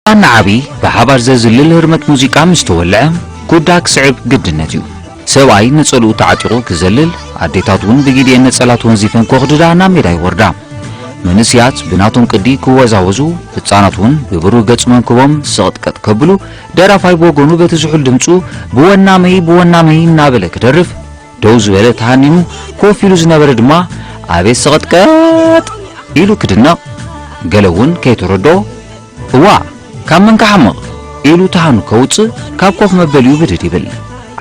ንዓቢ ብሓባር ዘዝልል ህርመት ሙዚቃ ምስ ተወልዐ፣ ኩዳ ክስዕብ ግድነት እዩ። ሰብኣይ ነጸልኡ ተዓጢቑ ክዘልል፣ ኣዴታት እውን ብጊዲኤን ነጸላት ወንዚፈን ኮኽድዳ ናብ ሜዳ ይወርዳ። መንእስያት ብናቶም ቅዲ ክወዛወዙ፣ ህጻናት እውን ብብሩህ ገጽ መንክቦም ሰቕጥቀጥ ከብሉ፣ ደራፋይ ብወገኑ በቲ ዝሑል ድምጹ "ብወናመይ፣ ብወናመይ" እናበለ ክደርፍ፣ ደው ዝበለ ተሃኒኑ፣ ኮፍ ኢሉ ዝነበረ ድማ "ኣቤት ሰቐጥቀጥ!" ኢሉ ክድነቕ፣ ገለ እውን ከይተረድኦ "እዋ፣ ካብ መን ክሓምቕ?" ኢሉ ተሃኑ ከውጽእ፣ ካብ ኮፍ መበሊኡ ብድድ ይብል።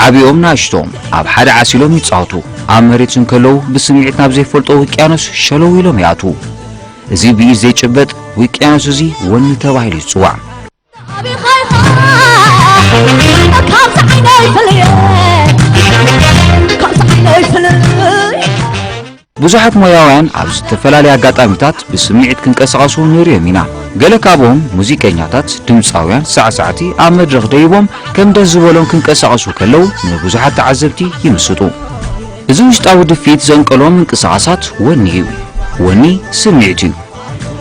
ዓቢኦም ንኣሽቶኦም ኣብ ሓደ ዓሲሎም ይጻወቱ። ኣብ መሬት እንከለዉ ብስምዒት ናብ ዘይፈልጦ ውቅያኖስ ሸለው ኢሎም ይኣትዉ። እዚ ብኢድ ዘይጭበጥ ውቅያኖስ እዚ ወኒ ተባሂሉ ይጽዋዕ። ብዙሓት ሞያውያን ኣብ ዝተፈላለየ ኣጋጣሚታት ብስምዒት ክንቀሳቐሱ ንርእዮም ኢና። ገለ ካብኦም ሙዚቀኛታት፣ ድምፃውያን፣ ሳዕሳዕቲ ኣብ መድረኽ ደይቦም ከም ደስ ዝበሎም ክንቀሳቐሱ ከለዉ ንብዙሓት ተዓዘብቲ ይምስጡ። እዚ ውሽጣዊ ድፊት ዘንቀሎ ምንቅስቓሳት ወኒ እዩ። ወኒ ስምዒት እዩ።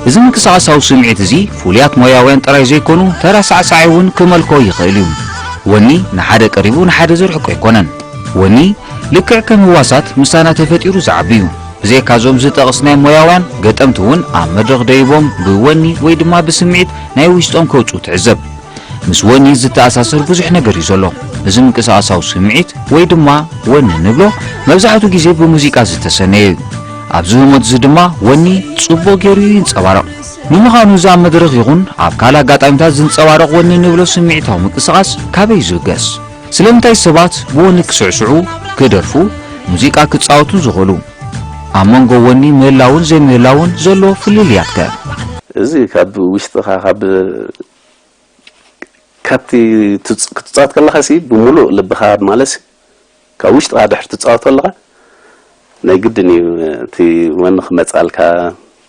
እዚ ምንቅስቓሳዊ ስምዒት እዚ ፍሉያት ሞያውያን ጥራይ ዘይኮኑ ተራ ሳዕሳዒ እውን ክመልኮ ይኽእል እዩ። ወኒ ንሓደ ቀሪቡ ንሓደ ዘርሕቆ ኣይኮነን። ወኒ ልክዕ ከም ህዋሳት ምሳና ተፈጢሩ ዝዓቢ እዩ። ብዘይካዞም ዝጠቕስናዮም ሞያውያን፣ ገጠምቲ እውን ኣብ መድረኽ ደይቦም ብወኒ ወይ ድማ ብስምዒት ናይ ውሽጦም ከውፅኡ ትዕዘብ። ምስ ወኒ ዝተኣሳሰር ብዙሕ ነገር እዩ ዘሎ። እዚ ምንቅስቓሳዊ ስምዒት ወይ ድማ ወኒ ንብሎ መብዛሕትኡ ግዜ ብሙዚቃ ዝተሰነየ እዩ። ኣብዚ ህሞት እዚ ድማ ወኒ ጽቡቕ ገይሩ እዩ ይንጸባረቕ። ንምዃኑ እዚ ኣብ መድረኽ ይኹን ኣብ ካልእ ኣጋጣሚታት ዝንጸባረቕ ወኒ ንብሎ ስምዒታዊ ምንቅስቓስ ካበይ እዩ ዝብገስ? ስለምንታይ ሰባት ብወኒ ክስዕስዑ፣ ክደርፉ፣ ሙዚቃ ክጻወቱ ዝኽእሉ? ኣብ መንጎ ወኒ ምህላውን ዘይምህላውን ዘሎ ፍልልያት ከ? እዚ ካብ ውሽጥኻ፣ ካብ፣ ካብቲ ትጽ-፣ ክትጻወት ከለኻ ሲ ብምሉእ ልብኻ፣ ማለት ካብ ውሽጥኻ ድሕሪ ትጻወት ከለኻ ናይ ግድን እዩ እቲ ወኒ ክመጻልካ።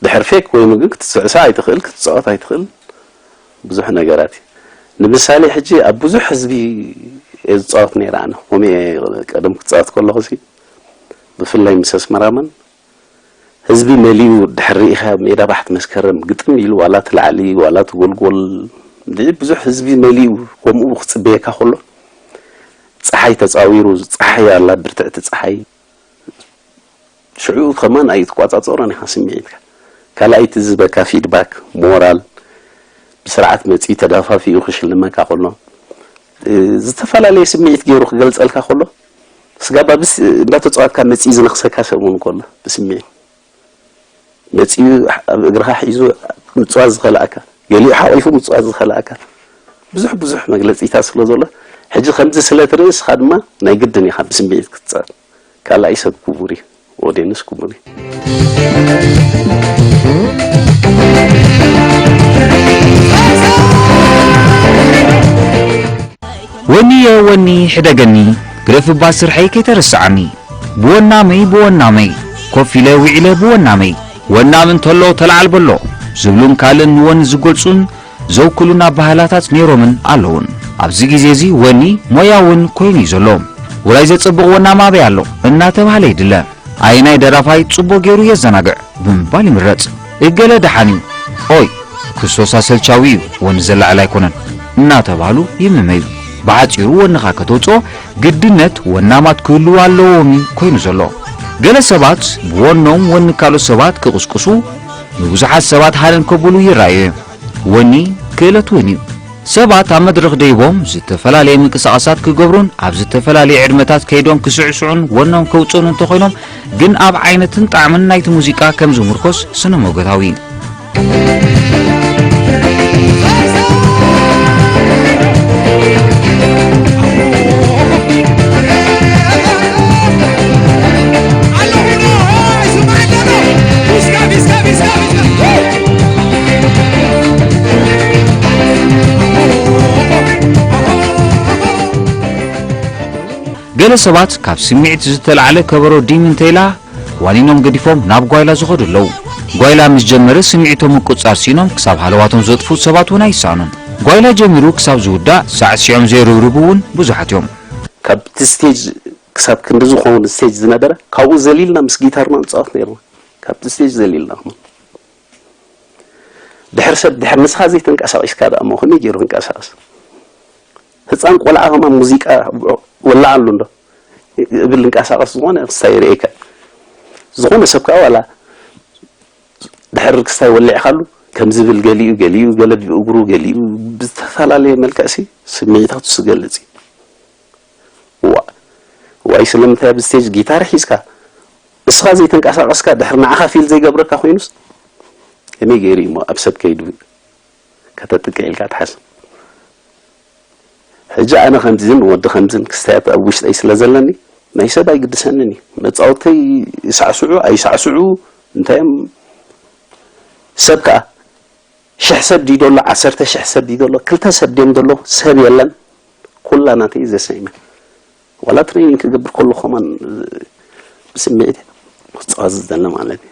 ድሕሪ ፌክ ኮይኑ ግን ክትስዕስዕ ኣይትኽእል፣ ክትጻወት ኣይትኽእል። ብዙሕ ነገራት እዩ። ንምሳሌ ሕጂ ኣብ ብዙሕ ህዝቢ እየ ዝጻወት ነይረ ኣነ። ከምኡ እየ ቀደም ክጻወት ከለኹ ሲ ብፍላይ ምስ ኣስመራማን ህዝቢ መሊኡ ድሕሪ ርኢኻ ሜዳ ባሕቲ መስከረም ግጥም ኢሉ ዋላ እቲ ላዕሊ ዋላ እቲ ጎልጎል እንድዒ ብዙሕ ህዝቢ መሊኡ ከምኡ ክጽበየካ ከሎ ጸሓይ ተጻዊሩ ጸሓይ ኣላ ብርትዕቲ ጸሓይ ሽዑ ከማን ኣይትቋጻጸሮን ኢኻ ስምዒትካ። ካልኣይቲ ዝህበካ ፊድባክ ሞራል ብስርዓት መጺኡ ተዳፋፊኡ ክሽልመካ ከሎ እ፣ ዝተፈላለየ ስምዒት ገይሩ ክገልጸልካ ከሎ ስጋብ ኣብስ እንዳተጻወትካ መጺኡ ዝነኽሰካ ሰሙን ከሎ ብስምዒት መጺኡ ኣብ እግርኻ ሒዙ ምጽዋት ዝኸልኣካ፣ ገሊኡ ሓቒፉ ምጽዋት ዝኸልኣካ ብዙሕ ብዙሕ መግለጺታት ስለ ዘሎ ሕጂ ከምዚ ስለ ትርኢ ንስኻ ድማ ናይ ግድን ኢኻ ብስምዒት ክትጻወት። ካልኣይ ሰብ ክቡር እዩ፣ ኦዴንስ ክቡር እዩ። ወኒየ ወኒ ሕደገኒ፣ ግደፍ እባ ስርሐይ ከይተረስዓኒ። ብወናመይ ብወናመይ፣ ኮፍ ኢለ ውዒለ ብወናመይ። ወናም እንተሎ ተለዓል በሎ ዝብሉን ካልእን ንወኒ ዝገልጹን ዘውክሉን ኣበሃህላታት ነይሮምን ኣለዉን። ኣብዚ ግዜ እዚ ወኒ ሞያ እውን ኮይኑ እዩ ዘሎ። ውራይ ዘጸብቕ ወናም ኣበይ ኣሎ እናተባህለ ይድለ። ኣየናይ ደራፋይ ጽቡቕ ገይሩ የዘናግዕ ብምባል ይምረጽ። እገለ ደሓን እዩ፣ ኦይ ክሶስ ኣሰልቻዊ እዩ፣ ወኒ ዘላዕል ኣይኮነን እናተባህሉ ይምመዩ። ብሓጺሩ ወንኻ ከተውጽኦ ግድነት ወናማት ክህልዉ ኣለዎም እዩ ኮይኑ ዘሎ። ገለ ሰባት ብወኖም ወኒ ካልኦት ሰባት ክቕስቅሱ፣ ንብዙሓት ሰባት ሃነን ከብሉ ይረኣዩ እዮም። ወኒ ክእለት እውን እዩ። ሰባት ኣብ መድረኽ ደይቦም ዝተፈላለየ ምንቅስቓሳት ክገብሩን ኣብ ዝተፈላለየ ዕድመታት ከይዶም ክስዕስዑን ወኖም ከውጽኡን እንተኾይኖም ግን ኣብ ዓይነትን ጣዕምን ናይቲ ሙዚቃ ከም ዝምርኮስ ስነ መጎታዊ እዩ። ገለ ሰባት ካብ ስምዒት ዝተላዕለ ከበሮ ዲም እንተኢላ ዋኒኖም ገዲፎም ናብ ጓይላ ዝኸዱ ኣለዉ። ጓይላ ምስ ጀመረ ስምዒቶም ምቁጽጻር ሲኖም ክሳብ ሃለዋቶም ዘጥፍኡ ሰባት እውን ኣይሰኣኑን። ጓይላ ጀሚሩ ክሳብ ዝውዳእ ሳዕሲዖም ዘይርብርቡ እውን ብዙሓት እዮም። ካብቲ ስቴጅ ክሳብ ክንዲ ዝኸውን ስቴጅ ዝነበረ ካብኡ ዘሊልና ምስ ጊታርና ንጻወት ነይርና። ካብቲ ስቴጅ ዘሊልና ድሕር ሰብ ድሕር ንስኻ ዘይተንቀሳቒስካ ደኣ እሞ ከመይ ገይሩ ክንቀሳቐስ? ህፃን ቆልዓ ከማን ሙዚቃ ወላዓሉ እንዶ እብል እንቀሳቐስ ዝኾነ ክስታይ ይርእየካ። ዝኾነ ሰብ ከዓ ዋላ ድሕር ክስታይ ወሊዕካሉ ከም ዝብል ገሊኡ ገሊኡ ገለ ብእግሩ ገሊኡ ብዝተፈላለየ መልክዕሲ ስምዒታቱ ዝገልጽ እዩ። ዋ ዋይ ስለምንታይ ኣብ ስቴጅ ጊታር ሒዝካ እስኻ ዘይተንቀሳቐስካ ድሕር ንዓኻ ፊል ዘይገብረካ ኮይኑስ ከመይ ገይሩ እዩ እሞ ኣብ ሰብ ከይዱ ከተጥቅዕ ኢልካ ትሓስብ? ሕጂ ኣነ ከምዚን ወዲ ከምዚን ክስታያት ኣብ ውሽጠይ ስለ ዘለኒ ናይ ሰብ ኣይግድሰንን እዩ። መጻወተይ ይሳዕስዑ ኣይሳዕስዑ እንታይ እዮም ሰብ ከኣ ሽሕ ሰብ ድዩ ዘሎ ዓሰርተ ሽሕ ሰብ ድዩ ዘሎ ክልተ ሰብ ድዮም ዘሎ ሰብ የለን። ኩላ ናተይ ዘሰይመ ዋላ ትሬኒንግ ክገብር ከሎ ከማን ብስምዒት ክፃወት ዝደለ ማለት እዩ።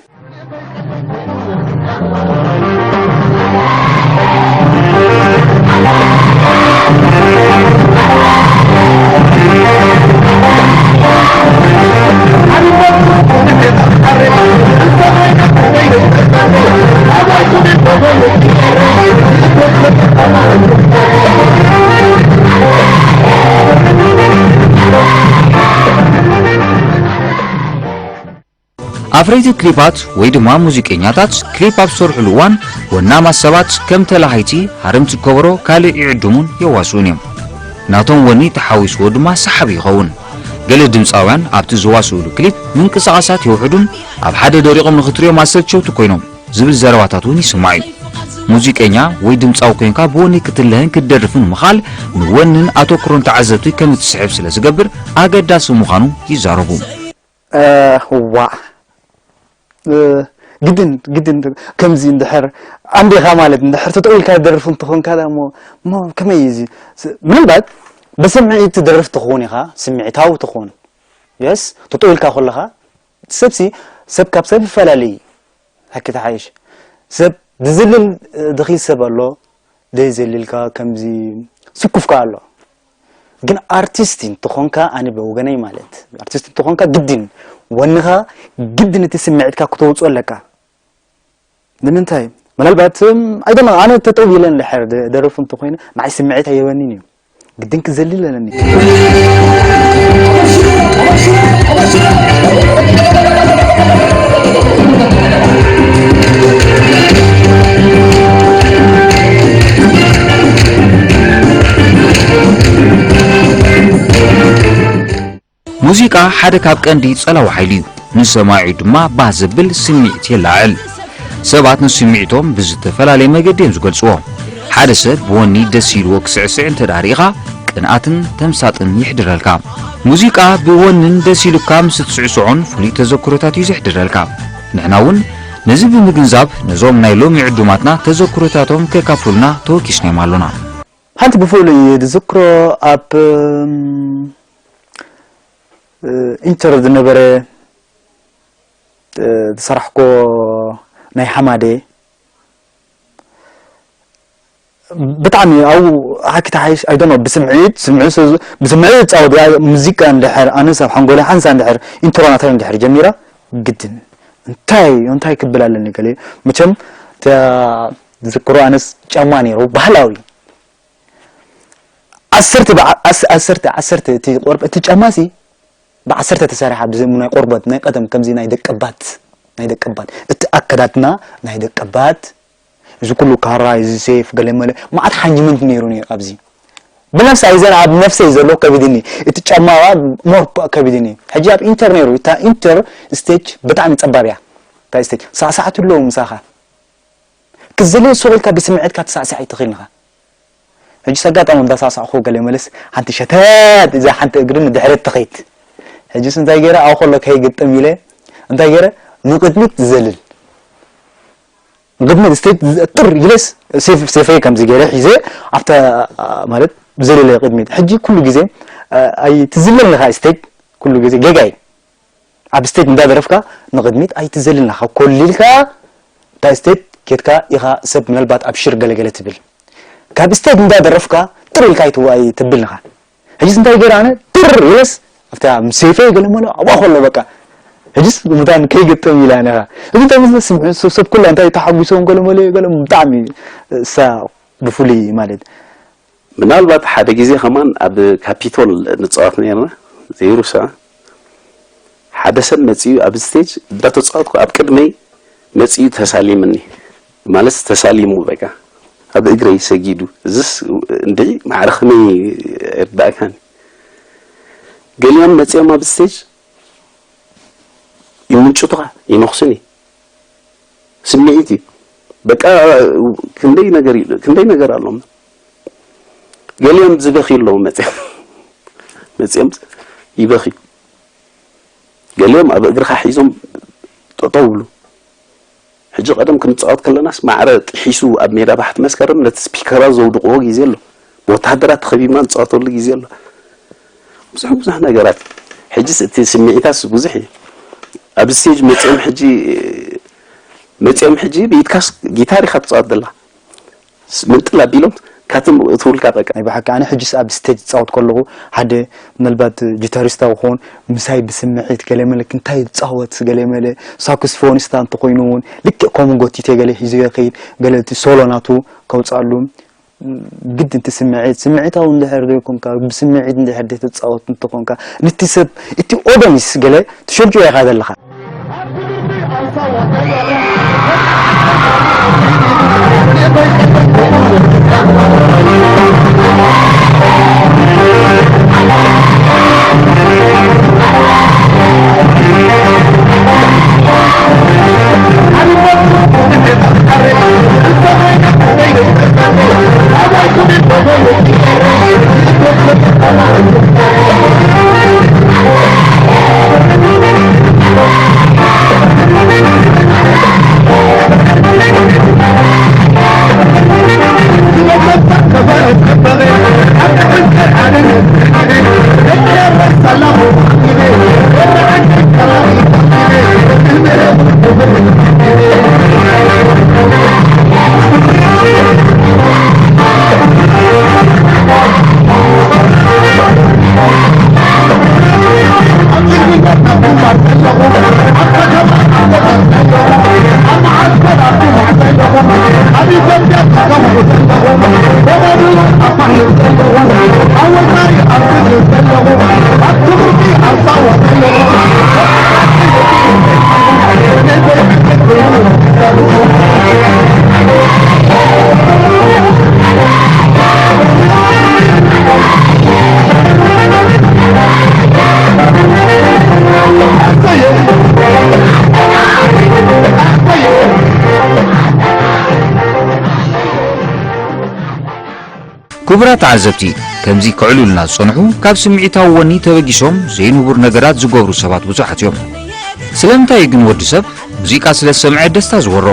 ኣፍረይቲ ክሊፓት ወይ ድማ ሙዚቀኛታት ክሊፕ ኣብ ዝሰርሕሉ እዋን ወናማት ሰባት ከም ተላሃይቲ ሃረምቲ ከበሮ ካልእ ይዕድሙን የዋስኡን እዮም። ናቶም ወኒ ተሓዊስዎ ድማ ሰሓቢ ይኸውን። ገለ ድምፃውያን ኣብቲ ዝዋስኡሉ ክሊፕ ምንቅስቓሳት የውሕዱን ኣብ ሓደ ደሪቖም ንኽትሪኦም ኣሰልቸውቲ ኮይኖም ዝብል ዘረባታት እውን ይስማዕ እዩ። ሙዚቀኛ ወይ ድምፃዊ ኮይንካ ብወኒ ክትልህን ክትደርፍን ምኻል ንወንን ኣተኩሮን ተዓዘብቲ ከም እትስሕብ ስለ ዝገብር ኣገዳሲ ምዃኑ ይዛረቡ። ዋዕ ግድን ግድን ከምዚ እንድሕር ኣንዴኻ ማለት እንድሕር ተጠው ኢልካ ትደርፍ እንተኾንካ ዳ እሞ እሞ ከመይ እዩ እዚ ምናልባት ብስምዒት ትደርፍ ትኸውን ኢኻ ስምዒታዊ ትኸውን የስ ተጠው ኢልካ ከለኻ እቲ ሰብሲ ሰብ ካብ ሰብ ይፈላለይ እዩ ሓቂ ተሓይሽ ሰብ ዝዝልል ድኺል ሰብ ኣሎ ደይ ዘሊልካ ከምዚ ስኩፍካ ኣሎ ግን ኣርቲስት እንተኾንካ ኣነ ብወገነይ ማለት ኣርቲስት እንተኾንካ ግድን ወንኻ ግድን እቲ ስምዒትካ ክተውፅኦ ኣለካ ንምንታይ ምናልባት ኣይደነ ኣነ ተጠው ኢለ እንድሕር ደርፍ እንተኮይነ ንዓይ ስምዒት ኣየበኒን እዩ ግድን ክዘልል ኣለኒ ሙዚቃ ሓደ ካብ ቀንዲ ጸላዊ ሓይሊ እዩ። ንሰማዒኡ ድማ ባህ ዘብል ስምዒት የለዓዕል። ሰባት ንስምዒቶም ብዝተፈላለየ መገዲ እዮም ዝገልጽዎ። ሓደ ሰብ ብወኒ ደስ ኢልዎ ክስዕስዕ እንተ ደኣ ርኢኻ፣ ቅንኣትን ተምሳጥን ይሕድረልካ። ሙዚቃ ብወንን ደስ ኢሉካ ምስ እትስዕስዖን ፍሉይ ተዘክሮታት እዩ ዘሕድረልካ። ንሕና እውን ነዚ ብምግንዛብ ነዞም ናይ ሎሚ ዕዱማትና ተዘክሮታቶም ከካፍሉና ተወኪስናዮም ኣሎና። ሓንቲ ብፍሉይ ዝዝክሮ ኣብ ኢንተር ዝነበረ ዝሰራሕኮ ናይ ሓማደ ብጣዕሚ ኣብኡ ሓኪ ተሓይሽ ኣይዶኖ ብስምዒት ስምዒት ብስምዒት ዝፃወት ሙዚቃ እንድሕር ኣነስ ኣብ ሓንጎለ ሓንሳ እንድሕር ኢንትሮ ናተይ እንድሕር ጀሚራ ግድን እንታይ እንታይ ክብል ኣለኒ ገለ መቸም ዝዝክሮ ኣነስ ጫማ ነይሩ ባህላዊ ዓሰርተ ዓሰርተ ዓሰርተ እቲ ቆርበት እቲ ጫማ ሲ ብዓሰርተ ተሰሪሓ ብዘይ ናይ ቆርበት ናይ ቀደም ከምዚ ናይ ደቀባት ናይ ደቀባት እቲ ኣከዳድና ናይ ደቀባት እዚ ኩሉ ካራ እዚ ሴፍ ገለ መለ ማዓት ሓንጅመንት ነይሩ ነይሩ ኣብዚ ብነፍሲ ኣይዘን ኣብ ነፍሰይ ዘሎ ከቢድኒ እቲ ጫማ ሞር ከቢድኒ ሕጂ ኣብ ኢንተር ነይሩ እታ ኢንተር ስቴጅ ብጣዕሚ ጸባብ እያ እታ ስቴጅ ሳዕሳዕቲ ኣለዉ ምሳኻ ክትዘለል ሱቕ ኢልካ ብስምዒትካ ትሳዕሳዕ ኣይትኽእልን ኢኻ ሕጂ ሰጋጣሚ እንዳሳዕሳዕኹ ገለ መለስ ሓንቲ ሸተት እዛ ሓንቲ እግሪ ንድሕረት ትኸይድ ሕጂስ እንታይ ገይረ ኣብኡ ከሎ ከይግጥም ኢለ እንታይ ገይረ ንቕድሚት ዝዘልል ንቅድሚት ስቴጅ ጥር ኢለስ ሴፍ ሴፈይ ከምዚ ገይረ ሒዘ ኣብታ ማለት ዘለለ ቅድሚት ሕጂ ኩሉ ግዜ ኣይትዝለል ኢኻ ስቴጅ ኩሉ ግዜ ጌጋ እዩ ኣብ ስቴጅ እንዳደረፍካ ንቅድሚት ኣይትዘልል ኢኻ ኮሊልካ እታ ስቴጅ ኬድካ ኢኻ ሰብ ምናልባት ኣብሽር ገለገለ ትብል ካብ ስቴጅ እንዳደረፍካ ጥር ኢልካ ኣይትዋይ ትብል ኢኻ ሕጂስ እንታይ ገይረ ኣነ ጥር ኢለስ ኣብታ ሴፈይ ገለ መለ ኣብኣ ከሎ በቃ ሕጅስ ሙታን ከይገጥም ኢላ ነኻ። እዚ ተመስለ ስምዑ ሰብ ኩላ እንታይ ተሓጒሶም ገለ መለ ገለ ብጣዕሚ እሳ ብፍሉይ ማለት ምናልባት ሓደ ግዜ ከማን ኣብ ካፒቶል ንፃወት ነርና ዘይሩሳ ሓደ ሰብ መፂኡ ኣብ ስቴጅ እንዳተፃወትኩ ኣብ ቅድመይ መፂኡ ተሳሊምኒ ማለት ተሳሊሙ በቃ ኣብ እግረይ ሰጊዱ እዝስ እንዲ ማዕረ ከመይ ይርዳእካኒ ገሊኦም መፂኦም ኣብ ስቴጅ ይምንጭቱኻ ይነኽሱኒ ስምዒት እዩ በቃ ክንደይ ነገር ክንደይ ነገር ኣሎም ገሊኦም ዝበኺ ኣለዉ መፅኦም መፅኦም ይበኺ ገሊኦም ኣብ እግርኻ ሒዞም ጠጠው ብሉ ሕጂ ቀደም ክንፃወት ከለናስ ማዕረ ጥሒሱ ኣብ ሜዳ ባሕቲ መስከረም ነቲ ስፒከራት ዘውድቕዎ ግዜ ኣሎ ብወተሃደራት ተኸቢብና ንፃወተሉ ግዜ ኣሎ ብዙሕ ብዙሕ ነገራት ሕጂስ እቲ ስምዒታስ ብዙሕ እዩ ኣብ ስቴጅ መፅኦም ሕጂ መፅኦም ሕጂ ብኢድካስ ጊታር ኢኻ ትፃወት ዘላ ምንጥል ኣቢሎም ካትም እትውልካ በቃ ናይ ብሓቂ ኣነ ሕጅስ ኣብ ስቴጅ ዝፃወት ከለኹ ሓደ ምናልባት ጊታሪስታ ክኾን ምሳይ ብስምዒት ገለ መለ እንታይ ዝፃወት ገለ መለ ሳክስፎኒስታ እንተኮይኑ እውን ልክዕ ከምኡ ጎቲተ ገለ ሒዙ ይኸይድ ገለ እቲ ሶሎ ናቱ ከውፅኣሉ ግድ እቲ ስምዒት ስምዒታዊ እንድሕር ዘይኮንካ ብስምዒት እንድሕር ዘይትፃወት እንተኮንካ ንቲ ሰብ እቲ ኦደንስ ገለ ትሸልጅዮ ኢኻ ዘለኻ ክቡራት ተዓዘብቲ፣ ከምዚ ክዕልሉና ዝጸንሑ፣ ካብ ስምዒታዊ ወኒ ተበጊሶም ዘይንቡር ነገራት ዝገብሩ ሰባት ብዙሓት እዮም። ስለምንታይ እዩ ግን ወዲ ሰብ ሙዚቃ ስለ ዝሰምዐ ደስታ ዝወሮ?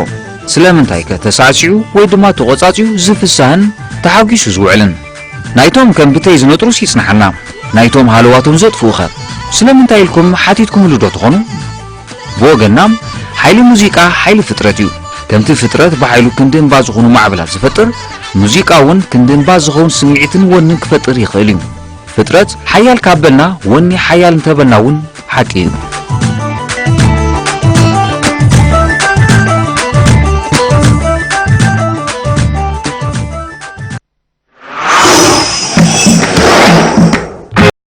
ስለምንታይ ከ ተሳዕሲዑ ወይ ድማ ተቖጻጺኡ ዝፍሳህን ተሓጒሱ ዝውዕልን? ናይቶም ከም ብተይ ዝነጥሩስ ይጽንሓልና፣ ናይቶም ሃለዋቶም ዘጥፍኡኸ? ስለምንታይ ኢልኩም ሓቲትኩምሉ ዶ ትኾኑ? ብወገና ሓይሊ ሙዚቃ ሓይሊ ፍጥረት እዩ። ከምቲ ፍጥረት ብሓይሉ ክንዲ እምባ ዝኾኑ ማዕበላት ዝፈጥር፣ ሙዚቃ እውን ክንዲ እምባ ዝኸውን ስምዒትን ወንን ክፈጥር ይኽእል እዩ። ፍጥረት ሓያል ካብ በልና ወኒ ሓያል እንተበልና እውን ሓቂ እዩ።